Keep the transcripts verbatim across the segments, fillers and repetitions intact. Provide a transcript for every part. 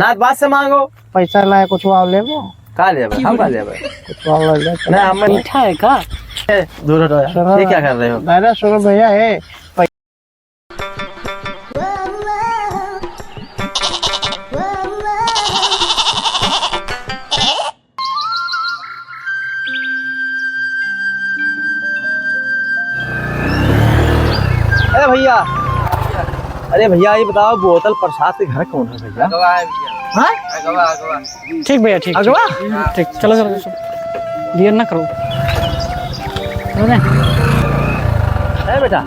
ना, बात से मांगो। पैसा ना है, कुछ और लेबो। का लेबे? हम का लेबे? कुछ और ले लेते। ना, हम मीठा है का? ए, दूर हटो यार। सुनो ये क्या ना। कर रहे हो? अरे सुनो भैया, ए, पै- अरे भैया, अरे भैया, ये बताओ, बोतल प्रसाद के घर कौन है भैया? अगवा है भैया। हाँ? अगवा, अगवा। ठीक भैया, ठीक, अगवा? ठीक। ठीक, चलो, चलो, चलो। देर ना करो। चलो रे। ए बेटा,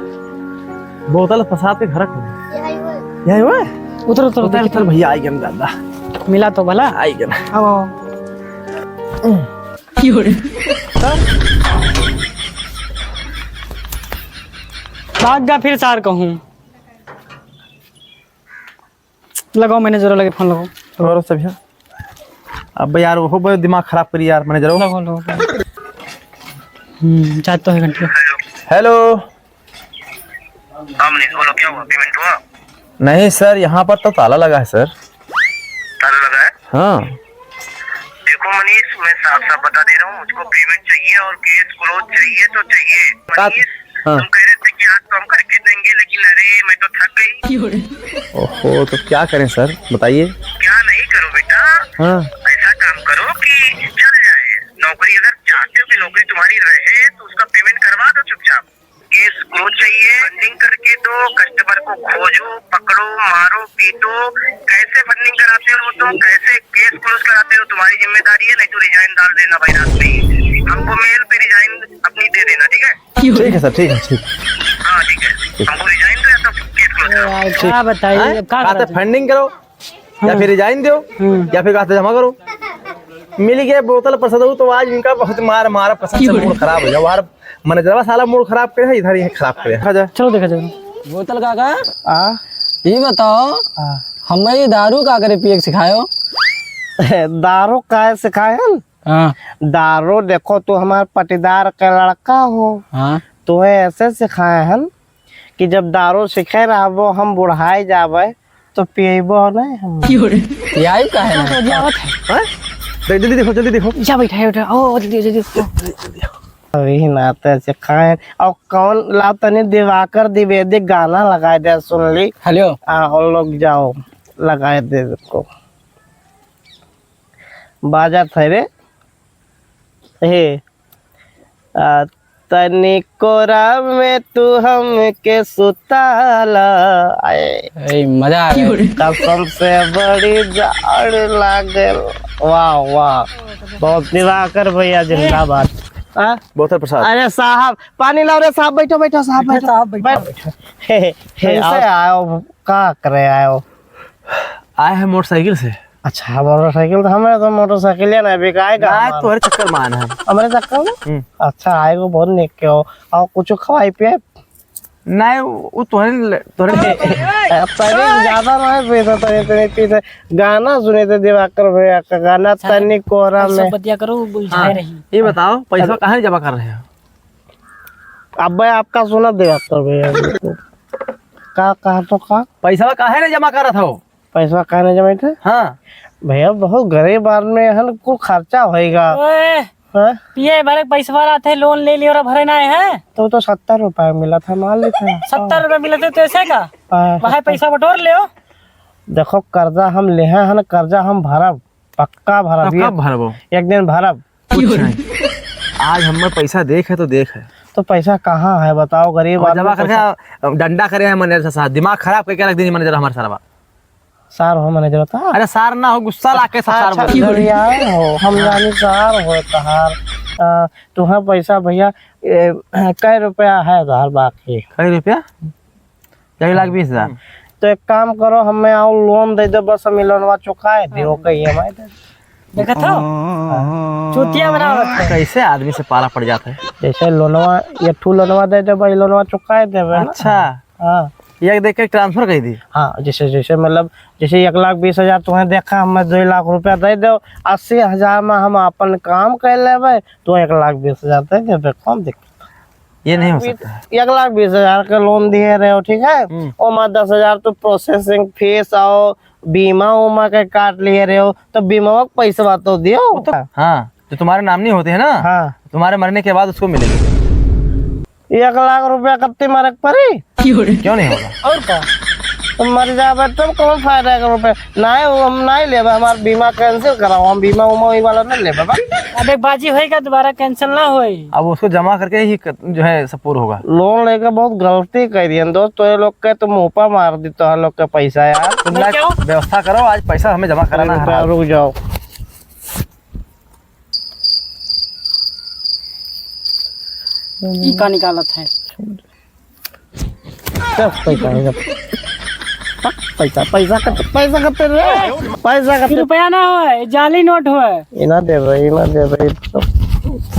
बोतल प्रसाद के घर कौन है? यही हुआ है। उतर, उतर, उतर, उतर, उतर। उतर भैया, आई गन दादा। मिला तो भला। आई गन। आओ, आओ। भाग गया फिर सार कहूँ। लगाओ, मैनेजर लगे फोन लगाओ। और सब भैया, अब यार वो बड़े दिमाग खराब करी यार मैनेजर। लगाओ, लगाओ। हम्म, चाहते तो है घंटी। हेलो। हाँ मनीष, बोलो, क्या हुआ? पेमेंट हुआ? नहीं सर, यहाँ पर तो ताला लगा है सर। ताला लगा है? हाँ। देखो मनीष, मैं साफ साफ बता दे रहा हूँ, मुझको पेमेंट चाहिए और केस क्लोज चाहिए तो चाहिए। का-, मनीष, हाँ। तुम कह रहे थे कि आज तो हम करके देंगे, लेकिन अरे, मैं तो थक गई। ओहो, तो क्या करें सर, बताइए। क्या नहीं करो बेटा, हाँ। ऐसा काम करो कि चल जाए नौकरी। अगर चाहते हो कि नौकरी तुम्हारी रहे, तो उसका पेमेंट करवा दो चुपचाप। केस क्लोज चाहिए, फंडिंग करके दो, कस्टमर को खोजो, पकड़ो, मारो, पीटो, कैसे फंडिंग कराते हो तुम, कैसे केस क्लोज कराते हो, तुम्हारी जिम्मेदारी है, नहीं तो रिजाइन डाल देना भाई रात में ही। हमको मेल पे रिजाइन अपनी दे देना, ठीक है? ठीक है सर, ठीक है, ठीक। हाँ, ठीक है, हमको रिजाइन दो या तो केस क्लोज करो। यार, क्या बताइए, हाँ? अब क्या कहा था करा जाए? फंडिंग करो, या हाँ। फिर रिजाइन दो, हम्म। या फिर कहा था जमा करो। मिल गया बोतल प्रसाद, तो आज इनका बहुत मार, मार प्रसाद से क्यों? मूड खराब हो जाओ। यार, मैनेजरवा साला मूड खराब करे है, इधर ही खराब करे है। आजा। चलो देखा जाए। बोतल काका, आ? ये बताओ, आ? हमें ये दारू का करे पिए के सिखायो? दारू काहे सिखाए हम? हाँ। दारू देखो, तू हमार पटीदार के लड़का हो। हाँ। तोहे ऐसे सिखाए हम कि जब दारू सीखे रहबो, हम बुढ़ाए जाबे, तो पियबो नहीं हम। पियाई काहे ना? तो जावत है। हाँ? दे-, जल्दी देखो, जल्दी देखो। जा बैठा है, बैठा। ओ, जल्दी, जल्दी, ओ। अभी नाते से खाए। और कौन ला तनी दिवाकर द्विवेदी गाना लगाए दे, सुन ली। हेलो। आ, उन लोग जाओ, लगाए दे इसको। बाजा था रे। हे। आ, तनी कोरा में तू हमके सुताला। आए। ए, मजा आ गया। कसम से बड़ी जाड़ लागल। वाह, वाह। बहुत दिवाकर भैया जिंदाबाद। हाँ? बोतल प्रसाद। अरे साहब, पानी लाओ रे साहब, बैठो, बैठो साहब, बैठो, बैठो। साहब, बैठो। बैठो। हे, हे, कैसे आओ। आयो, का करे आयो? आए हैं मोटरसाइकिल से। अच्छा, मोटरसाइकिल तो हमारे तो मोटरसाइकिल है ना, बिकाएगा ना, हमारा। तोहरे चक्कर में आना है। हमारे चक्कर में? हम्म। अच्छा, आए वो बहुत नेक के हो। और कुछ खवाई पिए? नहीं, वो तोहरे, तोहरे ए, ए, ए, तनी ज्यादा ना है, पीते, तनी, तनी पीते। गाना सुने थे दिवाकर भैया का गाना, अच्छा, तनी कोरा सब में। बतिया करो, बुझाए हाँ, रही। ये बताओ, पैसा अरे। कहाँ जमा कर रहे हो? अब भाई आपका सुना दिवाकर भैया। का, कहा तो का? पैसा काहे नहीं जमा करत हो? पैसा काहे नहीं जमा थे? हाँ। भैया, बहुत गरीब आदमी है, कुल खर्चा होएगा। ओए, हाँ? पिए भरे पैसा रहते, लोन ले लियो और भरे ना है। तो, तो सत्तर रुपया मिला था, मान लेते हैं। सत्तर रुपया मिला था, तो ऐसे का? हाँ, भाई, सत्तर। पैसा बटोर ले हो। देखो, कर्जा हम लेहे हैं ना, कर्जा हम भरब, पक्का भरब। तब ये कब भरबो? एक दिन भरब। कुछ नहीं। आज हमें पैसा देख है तो देख है। तो पैसा कहाँ है बताओ, गरीब और आदमी जमा करके पैसा आ, डंडा करे है मैनेजर साहब, दिमाग खराब करके रख देंगे मैनेजर हमारे सारा। सार हो मैनेजर होता? अरे सार ना हो, गुस्सा लाके सार अच्छा, बोल। बढ़िया हो, हम हाँ। जानी सार हो तहार। अ, तुम्हें पैसा भैया, ए, कै रुपया है तहार बाकी? कै रुपया? एक लाख बीस हजार। हम्म। तो एक काम करो, हमें आओ लोन दे दो, बस हम ई लोनवा चुकाए दे, ओके, ई एम आई दे दो। देखत हो? हाँ। चूतिया बनावत है। कैसे आदमी से पाला पड़ जाता है? जैसे लोनवा, ये ठू लोनवा दे दे भाई, लोनवा चुकाए देबे ना। अच्छा। हाँ। ये देख के ट्रांसफर कर दी। हाँ, जैसे, जैसे मतलब, जैसे एक लाख बीस हजार तुम्हें देखा, हमें दो लाख रुपया दे दो, अस्सी हजार में हम अपन काम कर लेबे, तो एक लाख बीस हजार दे देबे, कौन दिक्कत? ये नहीं हो सकता है। एक लाख बीस हजार का लोन दिए रहे हो, ठीक है? हम्म। ओमा दस हजार तो प्रोसेसिंग फीस और बीमा उमा के काट लिए रहे हो, तो बीमा का पैसा तो दियो। वो तो, हाँ, जो तुम्हारे नाम नहीं होते हैं ना, हाँ। तुम्हारे मरने के बाद उसको मिलेगी। एक लाख रुपया कत्ती मारे के पड़ी? क्यों नहीं होगा? और का? तो मर जाबे तब कौन फायदा एक रुपया? नाहीं, वो हम नाहीं लेबे, हमार बीमा cancel कराओ, हम बीमा उमा वही वाला नहीं लेबे बा। अब एक बाजी होएगा, दोबारा cancel ना होए। अब उसको जमा करके ही क-, जो है, सब पूरा होगा। Loan लेके बहुत गलती कर दिए दोस्त, तो ये लोग के तो मुंह पर मार दी तो लोग के पैसा यार। तुम मैं लाइक क्या? व्यवस्था करो, आज पैसा हमें जमा कराना है। रुक जाओ, रुक जाओ। ई का निकालत है? चल, पैसा है, चल। पैसा, पैसा कत-, पैसा कत रे? पैसा कत? रुपया ना होए, जाली नोट होए। इना दे रही, इना दे रही।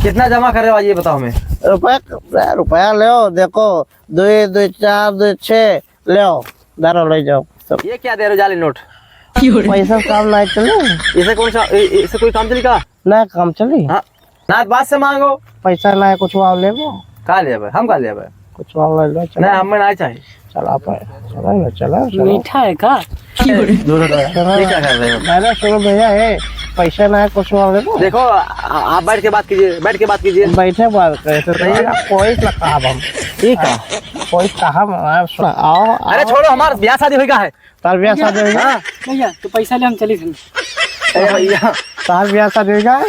कितना जमा करे हो आज, ये बताओ हमें। रुपया, रुपया ले, देखो, दो, दो, चार, दो, छः, ले, धरो, ले जाओ सब। ये क्या दे रहे हो, जाली नोट? पैसा काम नहीं चले। इसे कौन सा, इ-, इसे कोई काम चली का? ना काम चली। हाँ, ना बात से मांगो। पैसा ना है, कुछ और लेबो। का लेबे? हम का लेबे? कुछ और ले लो, चलो। ना, हमें ना चाहिए। चला पाए। चलो ना, चलो, चलो। मीठा है का? दूर हटो यार। चलो। ये क्या कर रहे हो? अरे सुनो भैया, ए, पैसा ना है, कुछ और लेबो। देखो, आ-, आप बैठ के बात कीजिए, बैठ के बात कीजिए। बैठे बात करे, तो भैया। भैया, कोई ना कहा हम। ठीक है। कोई कहा हम, आप सुना, आओ, अरे आओ। छोड़ो, हमार ब्याह शादी होई का है? तार ब्याह शादी होई? हाँ। भैया, तू पैसा ले, हम चली थे। ए भैया। तार ब्याह शादी होई का?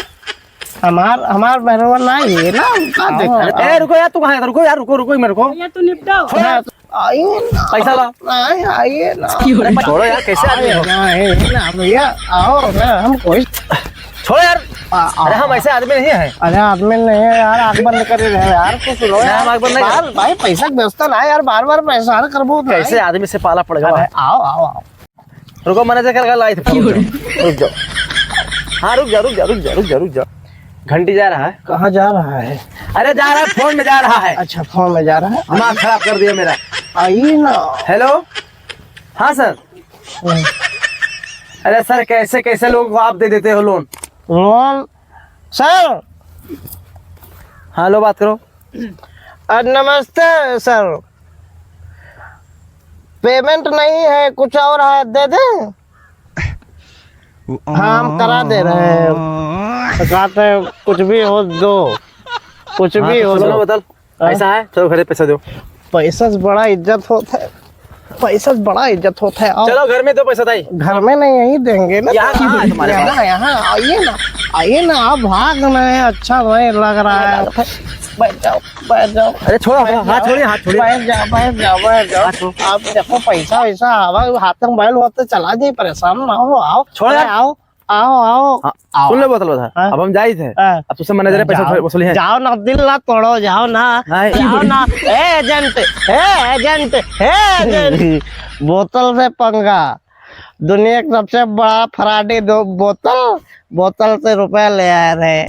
हमार, हमार बहनवा ना है ना, हम का हाँ। देखा? ए, रुको यार, तू कहाँ है? रुको यार, रुको, रुको, मैं रुको। भैया, तू निपटाओ। छोड़ यार। आई ना। पैसा ला। नहीं, आइए ना। अरे, छोड़ो यार, कैसे आदमी हो? आइए ना, आइए ना, भैया, आओ ना, हम कोई छोड़ो यार। आ, आ, अरे, हम ऐसे आदमी नहीं है। अरे, आदमी नहीं है यार, आँख बंद कर रहे हो यार, कुछ सुनो ना, यार। हम आँख बंद नहीं बार, भाई, पैसा की व्यवस्था ना है यार, बार-बार परेशान करबो तो कैसे भाई। आदमी से पाला पड़ गया? अरे, आओ, आओ, आओ। रुको, मैनेजर कल, कल आई थी, रुक जाओ, रुक जाओ। हाँ, रुक जाओ, रुक जाओ, रुक जाओ, रुक जाओ, रुक जाओ। घंटी जा रहा है। कहाँ जा रहा है? अरे, जा रहा है, फोन में जा रहा है। अच्छा, फोन में जा रहा है। दिमाग खराब कर दिया मेरा। आइए ना। हेलो, हाँ सर। हम्म। अरे सर, कैसे कैसे लोगों को आप दे देते हो लोन? लोन? सर। हाँ, लो, बात करो। अ, नमस्ते सर, पेमेंट नहीं है, कुछ और है, दे दें? हाँ, हम करा दे रहे हैं। कहते हैं, कुछ भी हो दो, कुछ हाँ, भी तो हो सुनो दो। ना, बदल। हाँ? ऐसा है, चलो घरे पैसा दो। पैसा से बड़ा इज्जत होता है, पैसा से बड़ा इज्जत होता है। आओ। चलो घर में दो पैसा ताई। घर में नहीं, यहीं देंगे ना। यहाँ कहाँ है तुम्हारे यहाँ, पास? यहाँ, आइए ना, आइए ना, आप भाग रहे हैं, अच्छा नहीं लग रहा है। बैठ जाओ, बैठ जाओ। अरे छोड़ो, बैठ हाथ जाओ, छोड़िए, हाथ छोड़िए। बैठ जाओ, बैठ जाओ, बैठ जाओ। हाथ छोड़ो। आप देखो पैसा वैसा आवा, हाथ में मोबाइल होते चला जाए, परेशान ना हो, आओ। छोड़ो अरे यार। आओ। आओ, आओ, हाँ, आओ। सुन ले बोतल बता। हाँ। अब हम जाई थे। हाँ। अब तुझसे मैनेजर पैसा जाओ, वसूली है। जाओ ना, दिल ना तोड़ो, जाओ ना, नहीं। जाओ ना। ए एजेंट, ए एजेंट, ए एजेंट। बोतल से पंगा। दुनिया का सबसे बड़ा फ्रॉडी दो बोतल, बोतल से रुपया ले आए रहे।